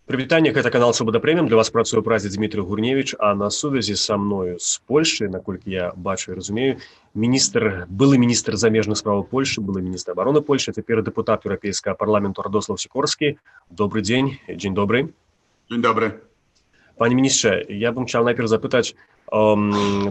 Прывітанне, гэта канал «Свабода Прэміум». Для вас працуе ў Празе Дзмітрый Гурневіч, а на сувязі са мною з Польшчы, наколькі я бачу і разумею, міністр, былы міністр замежных справаў Польшчы, былы міністр абароны Польшчы, цяпер дэпутат Еўрапейскага парламенту Радослав Сікорскі. Добры дзень, dzień dobry. Dzień dobry. Panie ministrze, ja bym chciał najpierw zapytać o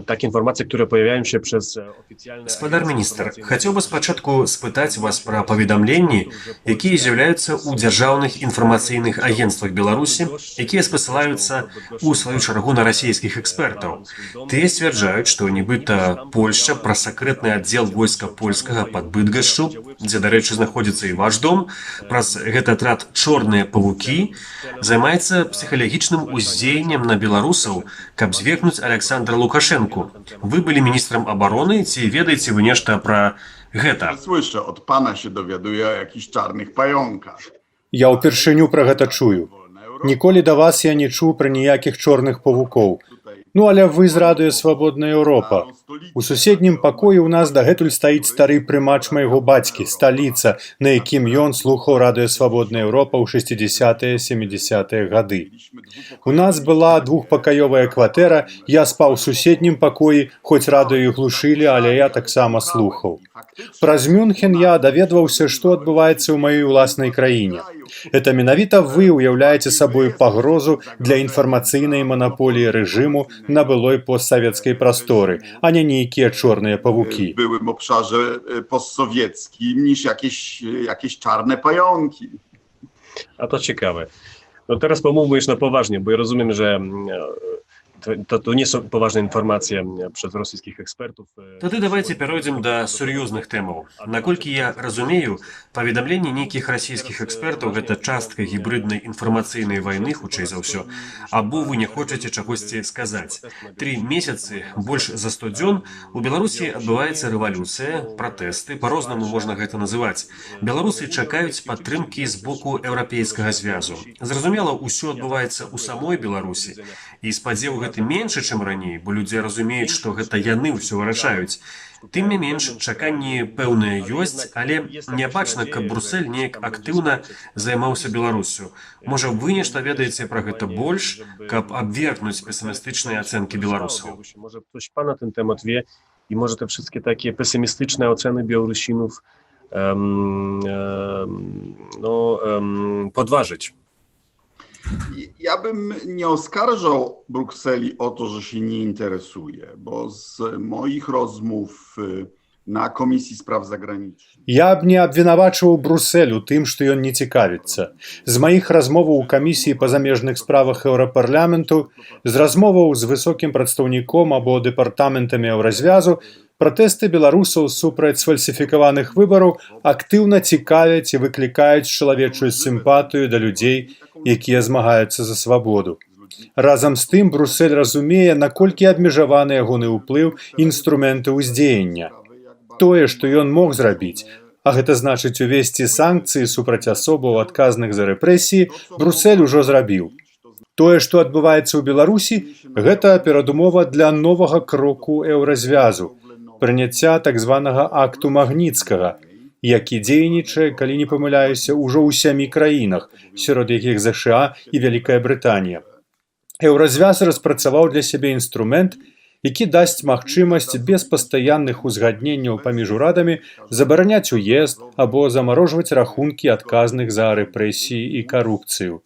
takie informacje, które pojawiają się przez oficjalne Спадар міністр, хацеў бы спачатку спытаць вас пра паведамленні, якія з'яўляюцца ў дзяржаўных інфармацыйных агенцтвах Беларусі, якія спасылаюцца ў сваю чаргу на расійскіх экспертаў. Тыя сцвярджаюць, што нібыта Польшча праз сакрэтны аддзел Войска Польскага пад Быдгашчу, дзе, дарэчы, знаходзіцца і ваш дом, праз гэты атрад «Чорныя павукі» займаецца псіхалагічным уздзеяннем на беларусаў, каб звергнуць Аляксандра Лукашэнку. Вы былі міністрам абароны, ці ведаеце вы нешта пра гэта? Słyszę, od pana się dowiaduję o jakichś czarnych pająkach. Я ўпершыню пра гэта чую. Ніколі да вас я не чуў пра ніякіх чорных павукоў. Ну, але вы з Радыё Свабодная Еўропа. У суседнім пакоі ў нас дагэтуль стаіць стары прымач майго бацькі, «Сталіца», на якім ён слухаў Радыё Свабодная Еўропа ў 60-е, 70-е гады. У нас была двухпакаёвая кватэра, я спаў у суседнім пакоі, хоць радыё і глушылі, але я таксама слухаў. Праз Мюнхен я даведваўся, што адбываецца ў маёй уласнай краіне. Это менавіта вы ўяўляеце сабою пагрозу для інфармацыйнай манаполіі рэжыму на былой постсавецкай прасторы, а не нейкія чорныя павукі. W byłym obszarze postsowieckim niż jakieś czarne pająki. A to ciekawe. No teraz pomówmy już na poważnie, bo ja rozumiem, że to nie są poważne informacje przez rosyjskich ekspertów. Тады давайте пяройдзем да сур'ёзных тэмаў. Наколькі я разумею, паведамленні нейкіх расійскіх экспертаў — гэта частка гібрыднай інфармацыйнай вайны, хутчэй за ўсё, або вы не хочаце чагосьці сказаць. 3 месяцы, больш за 100 дзён у Беларусі адбываецца рэвалюцыя, пратэсты, па-рознаму можна гэта называць. Беларусы чакаюць падтрымкі з боку Еўрапейскага звязу. Зразумела, ўсё адбываецца ў самой Беларусі. І спадзеў гэты меншы, чым раней, бо людзі разумеюць, што гэта яны ўсё вырашаюць. Тым не менш, чаканні пэўныя ёсць, але не бачна, каб Брусель неяк актыўна займаўся Беларуссю. Можа, вы нешта ведаеце пра гэта больш, каб абвергнуць песімістычныя ацэнкі беларусаў? Może ktoś pan na ten temat wie i może te wszystkie takie pesymistyczne oceny Białorusinów no, podważyć. Ja bym nie oskarżał Brukseli o to, że się nie interesuje, bo z moich rozmów na Komisji Spraw Zagranicznych. Я б не абвінавачваў Брусель у тым, што ён не цікавіцца. З маіх размоваў у камісіі па замежных справах Еўрапарламенту, з размоваў з высокім прадстаўніком або дэпартаментамі Еўразвязу, пратэсты беларусаў супраць сфальсіфікаваных выбараў актыўна цікавяць і выклікаюць чалавечую сімпатыю да людзей, якія змагаюцца за свабоду. Разам з тым Брусель разумее, наколькі абмежаваны ягоны ўплыў і інструменты ўздзеяння. Тое, што ён мог зрабіць, а гэта значыць увесці санкцыі супраць асобаў, адказных за рэпрэсіі, Брусель ужо зрабіў. Тое, што адбываецца ў Беларусі, гэта перадумова для новага кроку Еўразвязу, прыняцця так званага акту Магніцкага, які дзейнічае, калі не памыляюся, ўжо ў сямі краінах, сярод якіх ЗША і Вялікая Брытанія. Еўразвяз распрацаваў для сябе інструмент, які дасць магчымасць без пастаянных узгадненняў паміж урадамі забараняць уезд або замарожваць рахункі адказных за рэпрэсіі і карупцыю.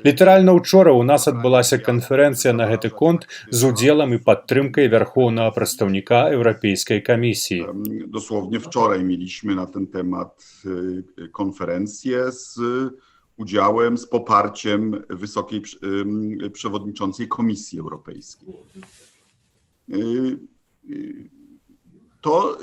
Літаральна ўчора ў нас адбылася канферэнцыя на гэты конт з удзелам і падтрымкай вярхоўнага прадстаўніка Еўрапейскай камісіі. Dosłownie wczoraj mieliśmy na ten temat konferencję z udziałem, z poparciem wysokiej przewodniczącej Komisji Europejskiej. To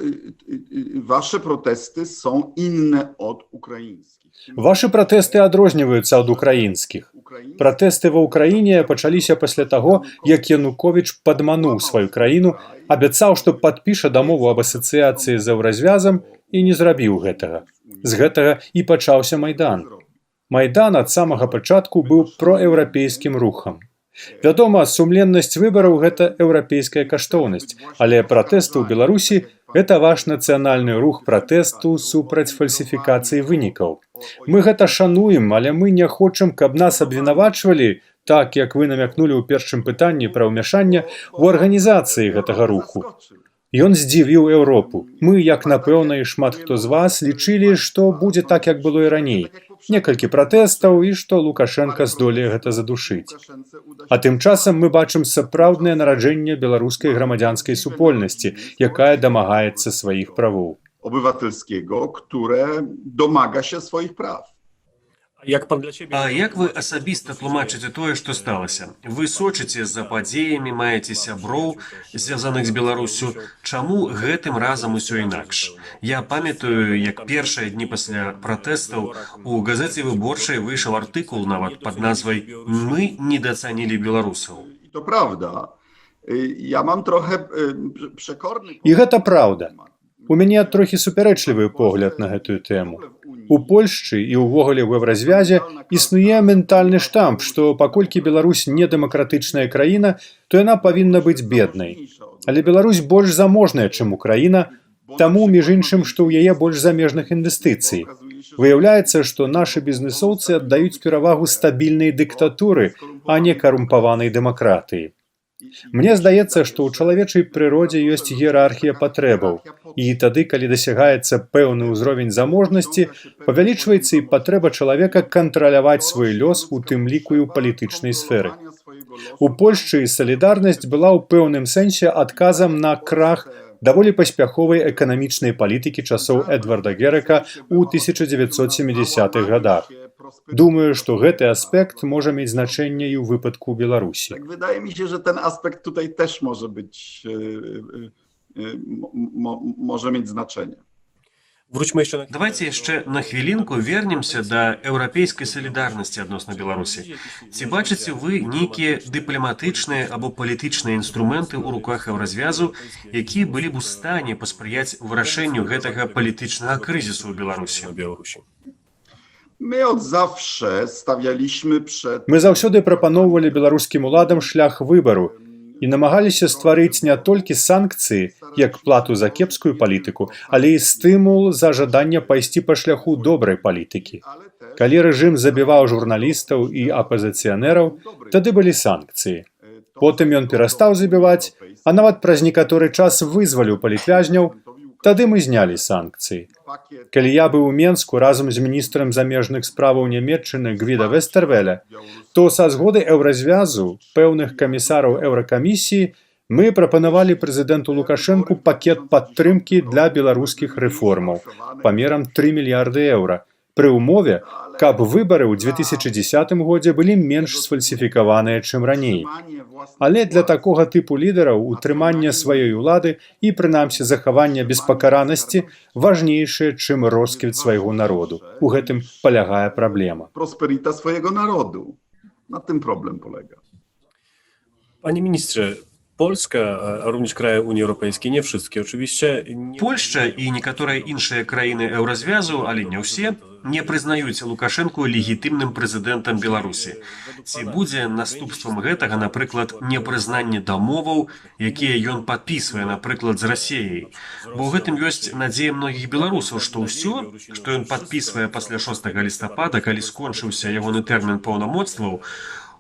wasze protesty są inne od ukraińskich. Вашы пратэсты адрозніваюцца ад украінскіх. Пратэсты ва Ўкраіне пачаліся пасля таго, як Януковіч падмануў сваю краіну, абяцаў, што падпіша дамову аб асацыяцыі з Еўразвязам, і не зрабіў гэтага. З гэтага і пачаўся Майдан. Майдан ад самага пачатку быў праеўрапейскім рухам. Вядома, сумленнасць выбараў — гэта еўрапейская каштоўнасць, але пратэсты ў Беларусі — гэта ваш нацыянальны рух пратэсту супраць фальсіфікацыі вынікаў. Мы гэта шануем, але мы не хочам, каб нас абвінавачвалі, так як вы намякнулі ў першым пытанні пра ўмяшанне ў арганізацыі гэтага руху. Ён здзівіў Еўропу. Мы, як напэўна, і шмат хто з вас, лічылі, што будзе так, як было і раней. Некалькі пратэстаў і што Лукашэнка здолее гэта задушыць. А тым часам мы бачым сапраўднае нараджэнне беларускай грамадзянскай супольнасці, якая дамагаецца сваіх правоў. Obywatelskiego, które domaga się swoich praw. Як пан для сябе? А як вы асабіста тлумачыце тое, што сталася? Вы сочыце за падзеямі, маеце сяброў, звязаных з Беларуссю. Чаму гэтым разам усё інакш? Я памятаю, як першыя дні пасля пратэстаў у газеце «Выборчай» выйшаў артыкул нават пад назвай «Мы недаацанілі беларусаў». I to prawda. Ja mam trochę przekorny І гэта праўда. У мяне трохі супярэчлівы погляд на гэтую тэму. У Польшчы і ўвогуле ў Еўразвязе існуе ментальны штамп, што паколькі Беларусь не дэмакратычная краіна, то яна павінна быць беднай. Але Беларусь больш заможная, чым Украіна, таму, між іншым, што ў яе больш замежных інвестыцый. Выяўляецца, што нашы бізнесоўцы аддаюць перавагу стабільнай дыктатуры, а не карумпаванай дэмакратыі. Мне здаецца, што ў чалавечай прыродзе ёсць іерархія патрэбаў, і тады, калі дасягаецца пэўны ўзровень заможнасці, павялічваецца і патрэба чалавека кантраляваць свой лёс, у тым ліку і ў палітычнай сферы. У Польшчы салідарнасць была ў пэўным сэнсе адказам на крах даволі паспяховай эканамічнай палітыкі часоў Эдварда Герека ў 1970-х годах. Думаю, што гэты аспект можа мець значэнне і ў выпадку Беларусі. Tak, wydaje mi się, że ten aspekt tutaj też może być, może mieć znaczenie. Wróćmy jeszcze na Давайте яшчэ на хвілінку вернемся да еўрапейскай салідарнасці адносна Беларусі. Ці бачыце вы нейкія дыпламатычныя або палітычныя інструменты ў руках Еўразвязу, якія былі б у стане паспрыяць вырашэнню гэтага палітычнага крызісу ў Беларусі? Na Białorusi. My od zawsze stawialiśmy przed Мы заўсёды прапаноўвалі беларускім уладам шлях выбару і намагаліся стварыць не толькі санкцыі як плату за кепскую палітыку, але і стымул за жаданне пайсці па шляху добрай палітыкі. Калі рэжым забіваў журналістаў і апазіцыянераў, тады былі санкцыі. Потым ён перастаў забіваць, а нават праз некаторы час вызваліў палітвязняў, тады мы знялі санкцыі. Калі я быў у Менску разам з міністрам замежных справаў Нямеччыны Гвіда Вестэрвеле, то са згоды Еўразвязу, пэўных камісараў Еўракамісіі, мы прапанавалі прэзідэнту Лукашэнку пакет падтрымкі для беларускіх рэформаў памерам 3 мільярды еўра, пры ўмове, каб выбары ў 2010 годзе былі менш сфальсіфікаваныя, чым раней. Але для такога тыпу лідараў утрыманне сваёй улады і, прынамсі, захаванне беспакаранасці важнейшае, чым росквіт свайго народу. У гэтым палягае праблема. Prosperita swojego narodu. Na tym problem polega. Panie ministrze, Polska, a również kraje Unii Europejskiej, nie wszystkie oczywiście, nie Польшча і некаторыя іншыя краіны Еўразвязу, але не ўсе, не прызнаюць Лукашэнку легітымным прэзідэнтам Беларусі. Ці будзе наступствам гэтага, напрыклад, непрызнанне дамоваў, якія ён падпісвае, напрыклад, з Расеяй? Бо ў гэтым ёсць надзея многіх беларусаў, што ўсё, што ён падпісвае пасля 6 лістапада, калі скончыўся ягоны тэрмін паўнамоцтваў,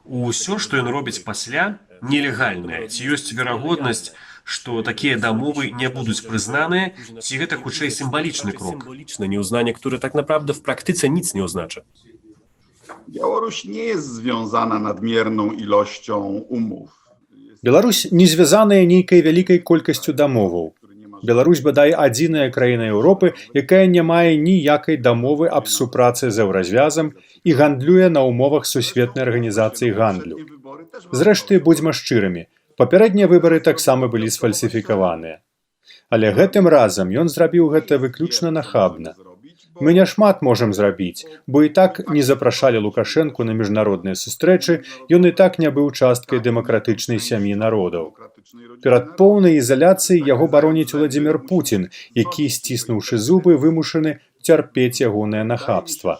усё, што ён робіць пасля, нелегальнае. Ці ёсць верагоднасць, што такія дамовы не будуць прызнаныя, ці гэта хутчэй сімвалічны крок? Symboliczne nieuznanie, które tak naprawdę w praktyce nic nie oznacza. Białoruś nie jest związana nadmierną ilością umów. Беларусь не звязаная нейкай вялікай колькасцю дамоваў. Беларусь, бадай, адзіная краіна Еўропы, якая не мае ніякай дамовы аб супрацы з Еўразвязам і гандлюе на ўмовах Сусветнай арганізацыі гандлю. Зрэшты, будзьма шчырымі, папярэднія выбары таксама былі сфальсіфікаваныя. Але гэтым разам ён зрабіў гэта выключна нахабна. Мы няшмат можам зрабіць, бо і так не запрашалі Лукашэнку на міжнародныя сустрэчы, ён і так не быў часткай дэмакратычнай сям'і народаў. Перад поўнай ізаляцыяй яго бароніць Уладзімір Пуцін, які, сціснуўшы зубы, вымушаны цярпець ягонае нахабства.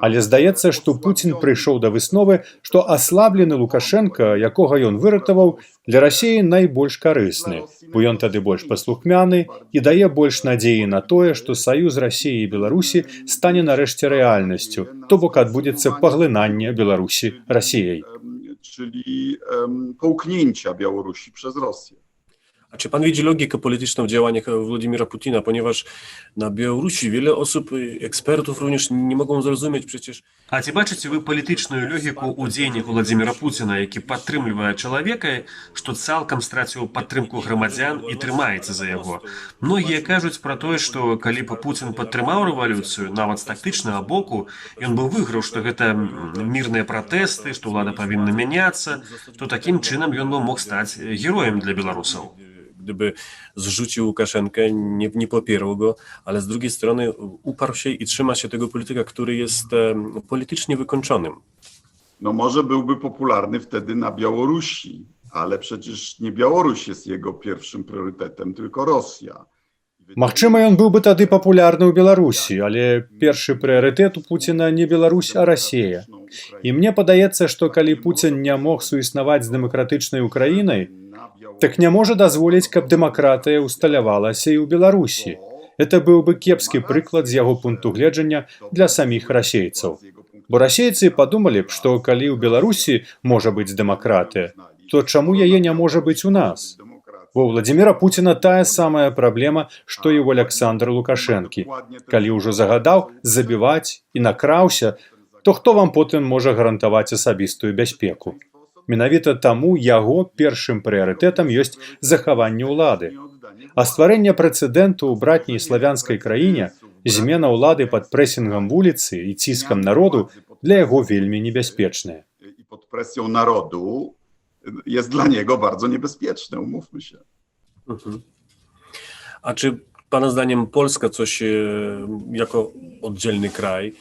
Але здаецца, што Пуцін прыйшоў да высновы, што аслаблены Лукашэнка, якога ён выратаваў, для Расіі найбольш карысны, бо ён тады больш паслухмяны і дае больш надзеі на тое, што саюз Расіі і Беларусі стане нарэшце рэальнасцю, то бок адбудзецца паглынанне Беларусі Расіяй. Czyli połknięcia Białorusi przez Rosję. A czy pan widzi logikę polityczną w działaniach Władimira Putina, ponieważ na Białorusi wiele osób, ekspertów również nie mogą zrozumieć przecież. А ці бачыце вы палітычную логіку ў дзеяннях Уладзіміра Пуціна, які падтрымлівае чалавека, што цалкам страціў падтрымку грамадзян і трымаецца за яго? Многія кажуць пра тое, што калі б Пуцін падтрымаў рэвалюцыю, нават з тактычнага боку, ён бы выйграў, што гэта мірныя пратэсты, што ўлада павінна мяняцца, то такім чынам ён бы мог стаць героем для беларусаў. Gdyby zrzucił Łukaszenkę, nie popierał go, ale z drugiej strony uparł się i trzyma się tego polityka, który jest politycznie wykończonym. No może byłby popularny wtedy na Białorusi, ale przecież nie Białoruś jest jego pierwszym priorytetem, tylko Rosja. Магчыма, ён быў бы тады папулярны ў Беларусі, але першы прыярытэт у Пуціна не Беларусь, а Расея. І мне падаецца, што калі Пуцін не мог суіснаваць з дэмакратычнай Украінай, так не можа дазволіць, каб дэмакратыя ўсталявалася і ў Беларусі. Это быў бы кепскі прыклад з яго пункту гледжання для саміх расейцаў. Бо расейцы падумалі б, што калі ў Беларусі можа быць дэмакратыя, то чаму яе не можа быць у нас? Бо у Владимира Пуціна тая самая праблема, што і ў Аляксандра Лукашэнкі. Калі ўжо загадаў забіваць і накраўся, то хто вам потым можа гарантаваць асабістую бяспеку? Менавіта таму яго першым прыярытэтам ёсць захаванне ўлады. А стварэнне прэцэдэнту ў братняй славянскай краіне, змена ўлады пад прэсінгам вуліцы і ціскам народу для яго вельмі небяспечная. I pod presją narodu jest dla niego bardzo niebezpieczne, umówmy się. Mhm. A czy pana zdaniem Polska coś jako oddzielny kraj,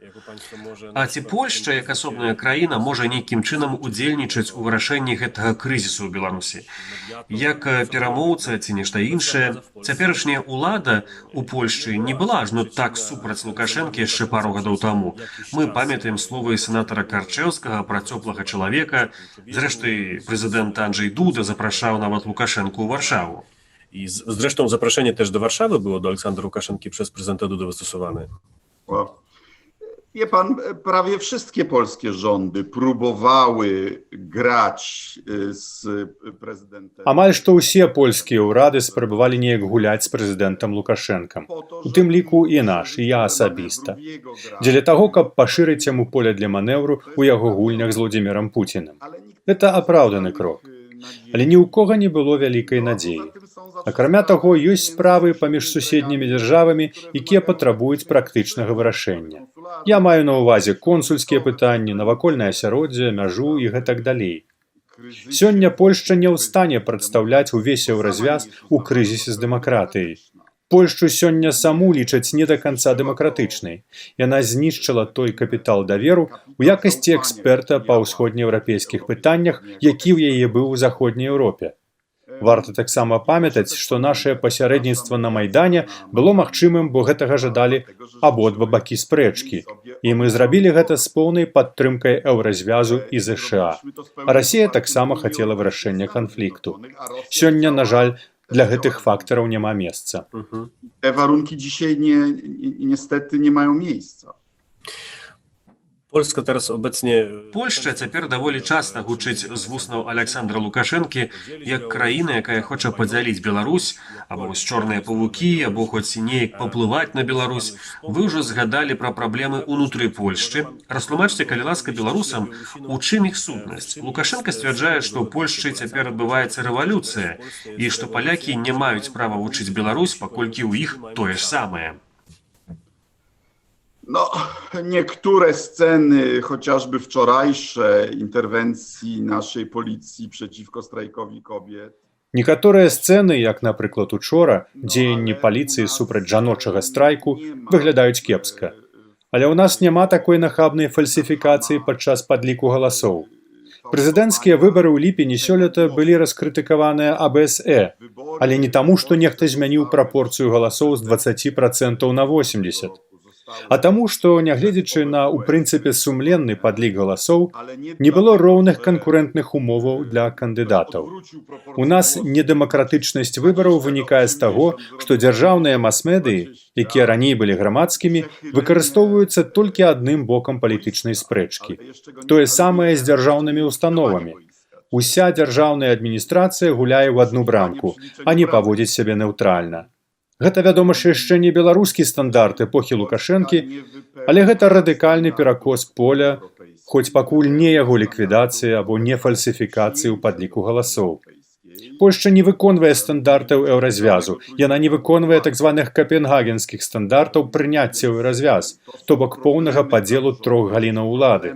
jako państwo może... А ці Польшча як асобная краіна можа нейкім чынам удзельнічаць у вырашэнні гэтага крызісу ў Беларусі? Як перамоўца ці нешта іншае, цяперашняя ўлада у Польшчы не была ажно так супраць Лукашэнкі яшчэ пару гадоў таму. Мы памятаем словы сенатара Карчэўскага пра цёплага чалавека. Зрэшты, прэзідэнт Анджей Дуда запрашаў нават Лукашэнку ў Варшаву. I zresztą zaproszenie też do Warszawy było do Aleksandra Łukaszenki przez prezydenta Dudę wystosowane. Wie pan, prawie wszystkie polskie rządy próbowały grać z prezydentem. Амаль што ўсе польскія ўрады спрабавалі неяк гуляць з прэзідэнтам Лукашэнкам. У тым ліку і наш, і я асабіста. Дзеля таго, каб пашырыць яму поле для манеўру ў яго гульнях з Владзімірам Пуціным. Гэта апраўданы крок. Але ні ў кога не было вялікай надзеі. Акрамя таго, ёсць справы паміж суседнімі дзяржавамі, якія патрабуюць практычнага вырашэння. Я маю на ўвазе консульскія пытанні, навакольнае асяроддзе, мяжу і гэтак далей. Сёння Польшча не ў стане прадстаўляць увесь Еўразвяз у крызісе з дэмакратыяй. Польшчу сёння саму лічаць не да канца дэмакратычнай. Яна знішчыла той капітал даверу ў якасці эксперта па ўсходнееўрапейскіх пытаннях, які ў яе быў у Заходняй Еўропе. Варта таксама памятаць, што нашае пасярэдніцтва на Майдане было магчымым, бо гэтага жадалі абодва бакі спрэчкі. І мы зрабілі гэта з поўнай падтрымкай Еўразвязу і ЗША. А Расія таксама хацела вырашэння канфлікту. Сёння, на жаль, для гэтых фактараў няма месца. Te warunki dzisiaj niestety nie mają miejsca. Polska teraz obecnie... Польшча цяпер даволі часта гучыць з вуснаў Аляксандра Лукашэнкі як краіна, якая хоча падзяліць Беларусь, або вось чорныя павукі, або хоць неяк паўплываць на Беларусь. Вы ўжо згадалі пра праблемы ўнутры Польшчы. Растлумачце, калі ласка, беларусам, у чым іх сутнасць. Лукашэнка сцвярджае, што ў Польшчы цяпер адбываецца рэвалюцыя і што палякі не маюць права вучыць Беларусь, паколькі ў іх тое ж самае. No, niektóre sceny, chociażby wczorajsze interwencji naszej policji przeciwko strajkowi kobiet. Некаторыя сцэны, як, напрыклад, учора, дзеянні паліцыі супраць жаночага страйку, выглядаюць кепска. Але ў нас няма такой нахабнай фальсіфікацыі падчас падліку галасоў. Прэзідэнцкія выбары ў ліпені сёлета былі раскрытыкаваныя АБСЭ, але не таму, што нехта змяніў прапорцыю галасоў з 20% на 80%. А таму, што, нягледзячы на, у прынцыпе, сумленны падлік галасоў, не было роўных канкурэнтных умоваў для кандыдатаў. У нас недэмакратычнасць выбараў вынікае з таго, што дзяржаўныя мас-медыі, якія раней былі грамадскімі, выкарыстоўваюцца толькі адным бокам палітычнай спрэчкі. Тое самае з дзяржаўнымі установамі. Уся дзяржаўная адміністрацыя гуляе ў адну брамку, а не паводзіць сябе неўтральна. Гэта, вядома ж, яшчэ не беларускі стандарт эпохі Лукашэнкі, але гэта радыкальны перакос поля, хоць пакуль не яго ліквідацыя або не фальсіфікацыі ў падліку галасоў. Польшча не выконвае стандартаў Еўразвязу, яна не выконвае так званых капенгагенскіх стандартаў прыняцця ў Еўразвяз, то бок поўнага падзелу трох галінаў улады.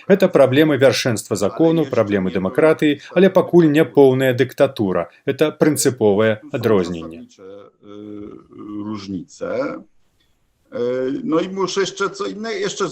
Гэта праблемы вяршэнства закону, праблемы дэмакратыі, але пакуль не поўная дыктатура. Это прынцыповае адрозненне. Różnice. No i muszę jeszcze co inne, jeszcze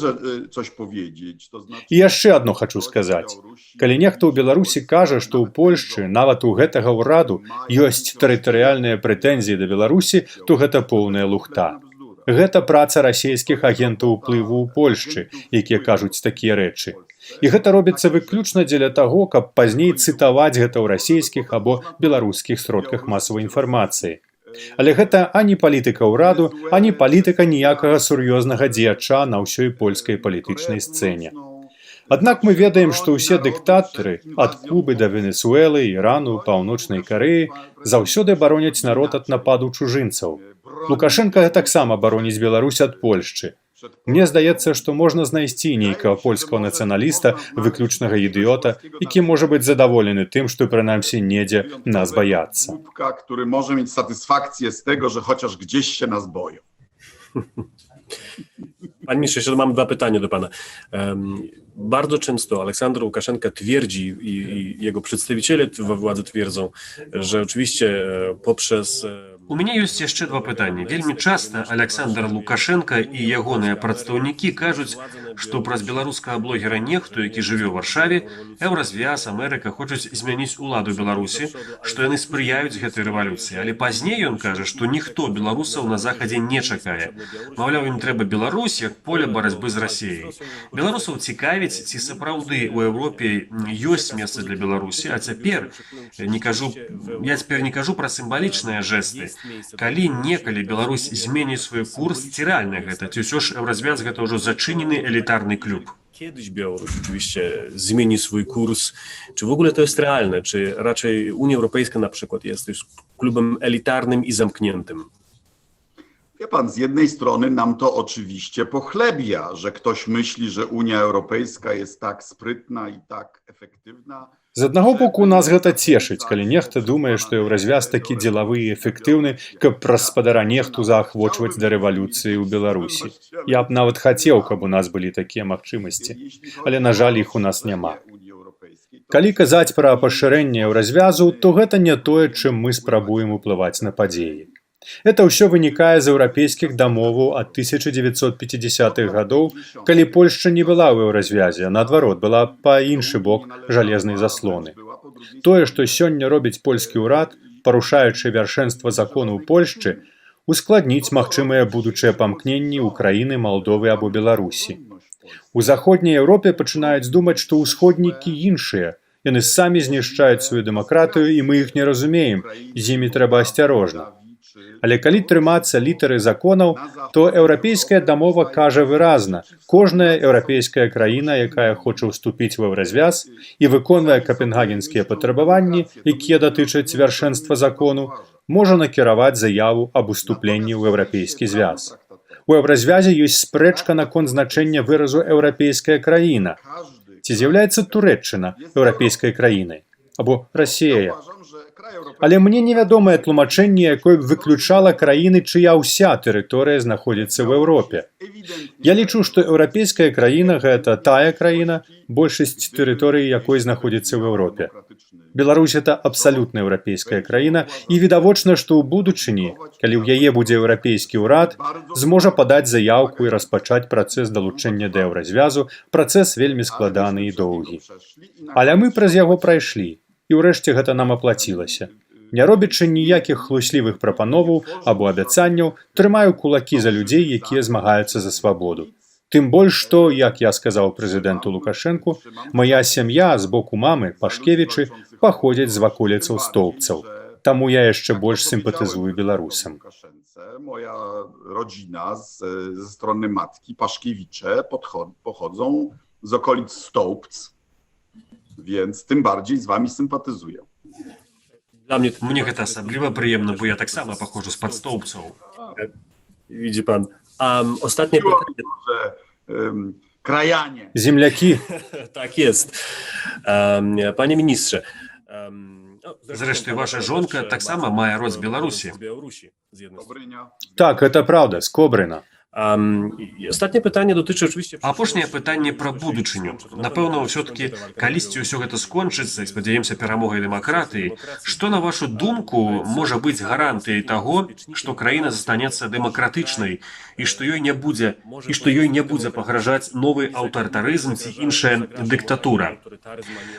coś powiedzieć. To znaczy, І яшчэ адно хачу сказаць. Калі нехта ў Беларусі кажа, што ў Польшчы, нават у гэтага ўраду, ёсць тэрытарыяльныя прэтэнзіі да Беларусі, то гэта поўная лухта. Гэта праца расійскіх агентаў уплыву ў Польшчы, якія кажуць такія рэчы. І гэта робіцца выключна дзеля таго, каб пазней цытаваць гэта ў расійскіх або беларускіх сродках масавай інфармацыі. Але гэта ані палітыка ўраду, ані палітыка ніякага сур'ёзнага дзеяча на ўсёй польскай палітычнай сцэне. Аднак мы ведаем, што ўсе дыктатары ад Кубы да Венесуэлы, Ірану, Паўночнай Карэі заўсёды бароняць народ ад нападу чужынцаў. Лукашэнка таксама бароніць Беларусь ад Польшчы. Мне здаецца, што можна знайсці нейкага польскага нацыяналіста, выключнага ідыёта, які можа быць задаволены тым, што прынамсі недзе нас баяцца. Głupka, który może mieć satysfakcję z tego, że chociaż gdzieś się nas boją. Panie ministrze, jeszcze mam dwa pytania do pana. Bardzo często Aleksander Łukaszenka twierdzi i jego przedstawiciele we władzy twierdzą, że oczywiście poprzez У мяне ёсць яшчэ два пытанні. Вельмі часта Аляксандр Лукашэнка і ягоныя прадстаўнікі кажуць, што праз беларускага блогера Нехту, які жыве ў Варшаве, Еўразвяз, Амерыка хочуць змяніць уладу Беларусі, што яны спрыяюць гэтай рэвалюцыі. Але пазней ён кажа, што ніхто беларусаў на захадзе не чакае. Маўляў, ім трэба Беларусь як поле барацьбы з Расіяй. Беларусаў цікавіць, ці сапраўды ў Еўропе ёсць месца для Беларусі, а цяпер не кажу, я цяпер не кажу пра сімвалічныя жэсты. Калі некалі Беларусь зменіць свой курс, ці рэальна гэта, ці ўсё ж Еўразвяз гэта ўжо зачынены элітарны клуб? Kiedyś Białoruś oczywiście zmieni swój kurs. Czy w ogóle to jest realne? Czy raczej Unia Europejska na przykład jest już klubem elitarnym i zamkniętym? Wie pan, z jednej strony nam to oczywiście pochlebia, że ktoś myśli, że Unia Europejska jest tak sprytna i tak efektywna. З аднаго боку, нас гэта цешыць, калі нехта думае, што Еўразвяз такі дзелавы і эфектыўны, каб праз спадара Нехту заахвочваць да рэвалюцыі ў Беларусі. Я б нават хацеў, каб у нас былі такія магчымасці, але, на жаль, іх у нас няма. Калі казаць пра пашырэнне Еўразвязу, то гэта не тое, чым мы спрабуем уплываць на падзеі. Это ўсё вынікае з еўрапейскіх дамоваў ад 1950-х гадоў, калі Польшча не была ў Еўразвязе, а наадварот, была па іншы бок жалезнай заслоны. Тое, што сёння робіць польскі ўрад, парушаючы вяршэнства закону ў Польшчы, ускладніць магчымыя будучыя памкненні Украіны, Малдовы або Беларусі. У заходняй Еўропе пачынаюць думаць, што ўсходнікі іншыя, яны самі знішчаюць сваю дэмакратыю, і мы іх не разумеем, з імі трэба асцярожна. Але калі трымацца літары законаў, то еўрапейская дамова кажа выразна: кожная еўрапейская краіна, якая хоча ўступіць у Еўразвяз і выконвае капенгагенскія патрабаванні, якія датычаць вяршэнства закону, можа накіраваць заяву аб уступленні ў Еўрапейскі звяз. У Еўразвязе ёсць спрэчка наконт значэння выразу «еўрапейская краіна». Ці з'яўляецца Турэччына еўрапейскай краінай або Расія? Але мне невядомае тлумачэнне, якое б выключала краіны, чыя ўся тэрыторыя знаходзіцца ў Еўропе. Я лічу, што еўрапейская краіна гэта тая краіна, большасць тэрыторыі якой знаходзіцца ў Еўропе. Беларусь это абсалютна еўрапейская краіна, і відавочна, што ў будучыні, калі ў яе будзе еўрапейскі ўрад, зможа падаць заяўку і распачаць працэс далучэння да Еўразвязу, працэс вельмі складаны і доўгі. Але мы праз яго прайшлі, і ўрэшце гэта нам аплацілася. Не робячы ніякіх хлуслівых прапановаў або абяцанняў, трымаю кулакі за людзей, якія змагаюцца за свабоду. Тым больш што, як я сказаў прэзідэнту Лукашэнку, мая сям'я з боку мамы, Пашкевічы, паходзяць з ваколіцаў Стоўбцаў. Таму я яшчэ больш сімпатызую беларусам. Moja rodzina ze strony matki, Paszkiewicze, pochodzą z okolic Stołpc, więc tym bardziej z wami sympatyzuję. Dla mnie, Мне гэта асабліва прыемна, бо я таксама паходжу з-пад Стоўбцаў. Widzi pan. Ostatnie Miło pytanie. mi, że krajanie. Землякі. Tak jest. Panie ministrze. No, Zresztą wasza żonka tak sama ma rod z Białorusi. Z Białorusi. Z jednej strony. Dobrynia. Так, это правда, з Кобрына. I ostatnie pytanie dotyczy oczywiście... Апошняе пытанне пра будучыню. Напэўна, ўсё-такі калісьці ўсё гэта скончыцца і, спадзяемся, перамогай дэмакратыі. Што, на вашу думку, можа быць гарантыяй таго, што краіна застанецца дэмакратычнай і што ёй не будзе і што ёй не будзе пагражаць новы аўтарытарызм ці іншая дыктатура?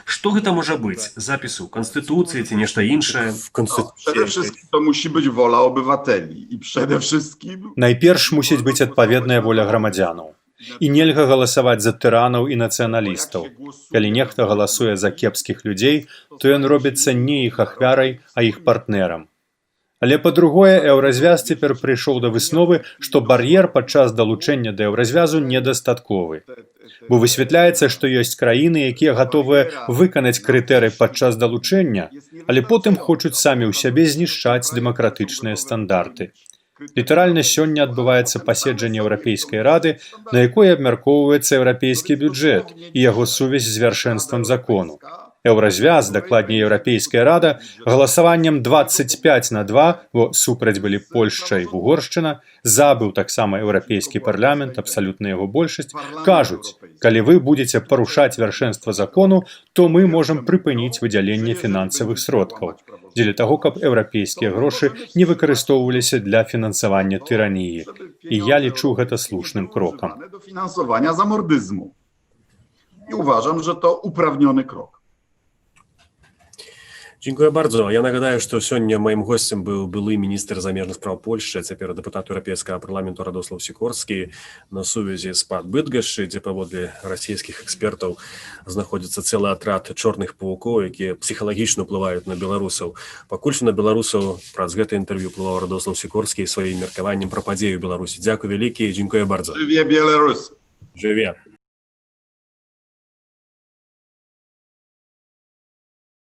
Што гэта можа быць? Запіс у канстытуцыі ці нешта іншае? W konstytucji. Przede wszystkim to musi być wola obywateli i przede wszystkim Найперш мусіць быць адпаведная воля грамадзянаў. І нельга галасаваць за тыранаў і нацыяналістаў. Калі нехта галасуе за кепскіх людзей, то ён робіцца не іх ахвярай, а іх партнерам. Але па-другое, Еўразвяз цяпер прыйшоў да высновы, што бар'ер падчас далучэння да Еўразвязу недастатковы. Бо высвятляецца, што ёсць краіны, якія гатовыя выканаць крытэры падчас далучэння, але потым хочуць самі ў сябе знішчаць дэмакратычныя стандарты. Літаральна сёння адбываецца паседжанне Еўрапейскай рады, на якой абмяркоўваецца еўрапейскі бюджэт і яго сувязь з вяршэнствам закону. Еўразвяз, дакладней Еўрапейская рада, галасаваннем 25 на 2, бо супраць былі Польшча і Угоршчына, за быў таксама Еўрапейскі парламент, абсалютная яго большасць, кажуць, калі вы будзеце парушаць вяршэнства закону, то мы можам прыпыніць выдзяленне фінансавых сродкаў, дзеля таго, каб еўрапейскія грошы не выкарыстоўваліся для фінансавання тыраніі. І я лічу гэта слушным крокам. Do finansowania zamordyzmu. I uważam, że to uprawniony krok. Dziękuję bardzo. Ja нагадаю, што сёння маім госцем быў былы міністр замежных спраў Польшчы, а цяпер дэпутат Еўрапейскага парламенту Радослаў Сікорскі на сувязі з-пад Быдгашчы, дзе паводле расійскіх экспертаў знаходзіцца цэлы атрад чорных павукоў, якія псіхалагічна ўплываюць на беларусаў. Пакуль што на беларусаў праз гэта інтэрв'ю ўплываў Радослаў Сікорскі сваім меркаваннем пра падзею ў Беларусі. Дзякуй вялікі, dziękuję bardzo. Żywie Białoruś. Жыве.